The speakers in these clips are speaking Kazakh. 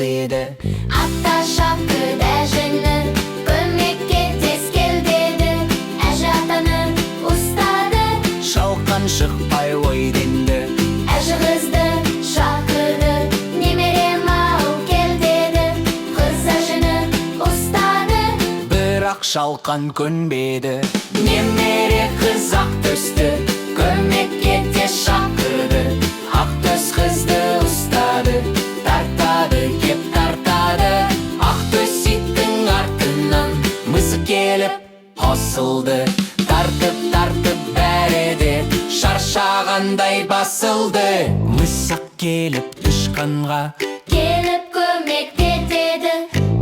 еді. Ата шақырды әжіні, көмекке тез кел деді. Әжі атаны ұстады. Шалқан шықпай ойденді. Әжі қызды шақырды, немерем ал кел деді. Қыз әжіні ұстады. Бірақ шалқан көнбеді. Немере қыз Ақтөсті көмекке тез шақырды. Ақтөс қызды ұстады, тартады кеп тартады. Ақтөс иттің артынан мысық келіп қосылды. Тартып, тартып, бәрі де шаршағандай басылды. Мысық келіп тышқанға келіп көмекте деді.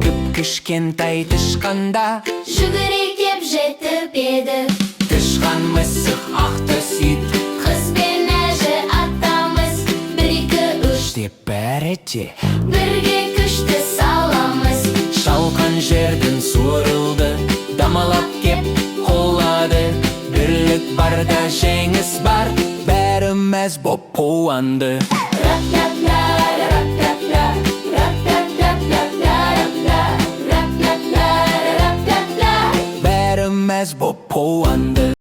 Кіп кішкентай тышқанда жүгіре кеп жетіп еді. Тышқан, мысық, Ақтөс, ит, қыз бен әжі атамыз, бір, екі, үш деп бәрі де бірге күшті саламыз. Шалқан жерден суырылды, домалап кеп құлады. Бірлік барда жеңіс бар, бәрі мәз боп қуанды. Ра-ра-ра, ра-ра-ра, ра-ра-ра-ра-ра-ра, ра-ра-ра-ра-ра. Бәрі мәз боп қуанды.